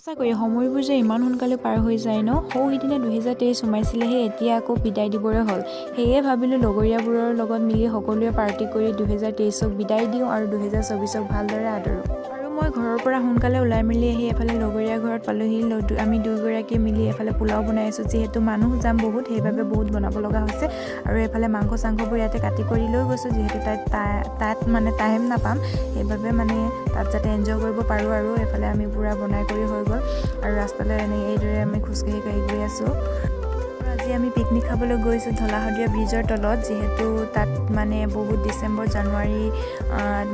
সঁচাকৈ সময়বোৰ যে ইমান সোনকালে পাৰ হৈ যায় ন। সৌ সিদিনা 2023 সোমাইছিলেহে, এতিয়া আকৌ বিদায় দিবৰে হ'ল। সেয়ে ভাবিলোঁ লগৰীয়াবোৰৰ লগত মিলি সকলোৱে পাৰ্টি কৰি 2023ক বিদায় দিওঁ আৰু 2024ক ভালদৰে আদৰোঁ। আৰু মই ঘৰৰ পৰা সোনকালে ওলাই মেলি আহি এফালে লগৰীয়া ঘৰত পালোহি। আমি দুয়োগৰাকীয়ে মিলি এফালে পোলাও বনাই আছোঁ। যিহেতু মানুহ যাম বহুত, সেইবাবে বহুত বনাব লগা হৈছে। আৰু এফালে মাংস চাংসবোৰ ইয়াতে কাটি কৰি লৈ গৈছোঁ, যিহেতু তাত তাত মানে টাইম নাপাম, সেইবাবে মানে তাত যাতে এনজয় কৰিব পাৰোঁ। আৰু এফালে আমি পূৰা বনাই কৰি হৈ গ'ল আৰু ৰাস্তালৈ এনে এইদৰে আমি খোজকাঢ়ি কাঢ়ি গৈ আছোঁ। আজি আমি পিকনিক খাবলৈ গৈছোঁ ঢলা শদিয়া ব্ৰিজৰ তলত, যিহেতু তাত মানে বহুত ডিচেম্বৰ জানুৱাৰী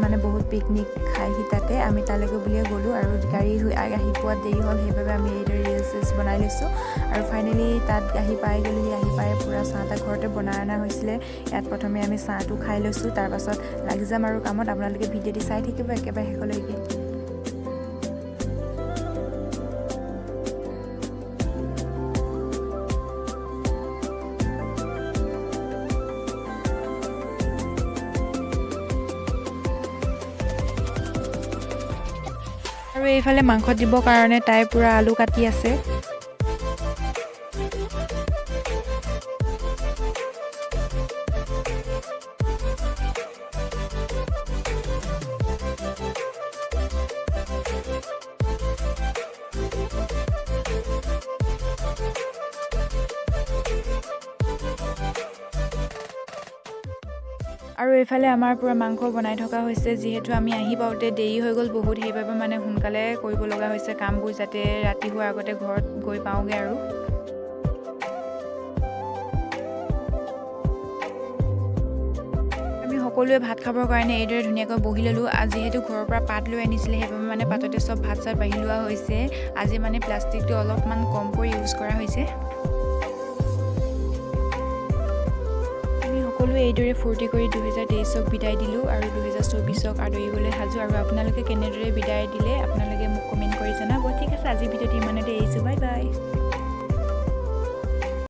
মানে বহুত পিকনিক খাইহি তাতে। আমি তালৈকে বুলিয়ে গ'লোঁ আৰু গাড়ী আহি পোৱাত দেৰি হ'ল, সেইবাবে আমি এইদৰে ৰিলচ চিলচ বনাই লৈছোঁ। আৰু ফাইনেলি তাত আহি পাই গ'লোহি। আহি পাই পূৰা চাহ তাহ ঘৰতে বনাই অনা হৈছিলে। ইয়াত প্ৰথমে আমি চাহটো খাই লৈছোঁ, তাৰপাছত লাগি যাম আৰু কামত। আপোনালোকে ভিডিঅ'টি চাই থাকিব একেবাৰে শেষলৈকে। আৰু এইফালে মাংস দিবৰ কাৰণে তাই পূৰা আলু কাটি আছে। আৰু এইফালে আমাৰ পূৰা মাংস বনাই থকা হৈছে। যিহেতু আমি আহি পাওঁতে দেৰি হৈ গ'ল বহুত, সেইবাবে মানে সোনকালে কৰিব লগা হৈছে কামবোৰ, যাতে ৰাতি হোৱাৰ আগতে ঘৰত গৈ পাওঁগৈ। আৰু আমি সকলোৱে ভাত খাবৰ কাৰণে এইদৰে ধুনীয়াকৈ বহি ল'লোঁ। যিহেতু ঘৰৰ পৰা পাত লৈ আনিছিলে, সেইবাবে মানে পাততে চব ভাত চাত বাঢ়ি লোৱা হৈছে। আজি মানে প্লাষ্টিকটো অলপমান কমকৈ ইউজ কৰা হৈছে। আমি সকলোৱে এইদৰে ফূৰ্তি কৰি 2023ক বিদায় দিলোঁ আৰু 2024ক আদৰিবলৈ সাজু। আৰু আপোনালোকে কেনেদৰে বিদায় দিলে, আপোনালোকে মোক কমেণ্ট কৰি জনাব। ঠিক আছে, আজিৰ ভিডিঅ'টো ইমানতে এৰিছোঁ। Bye bye.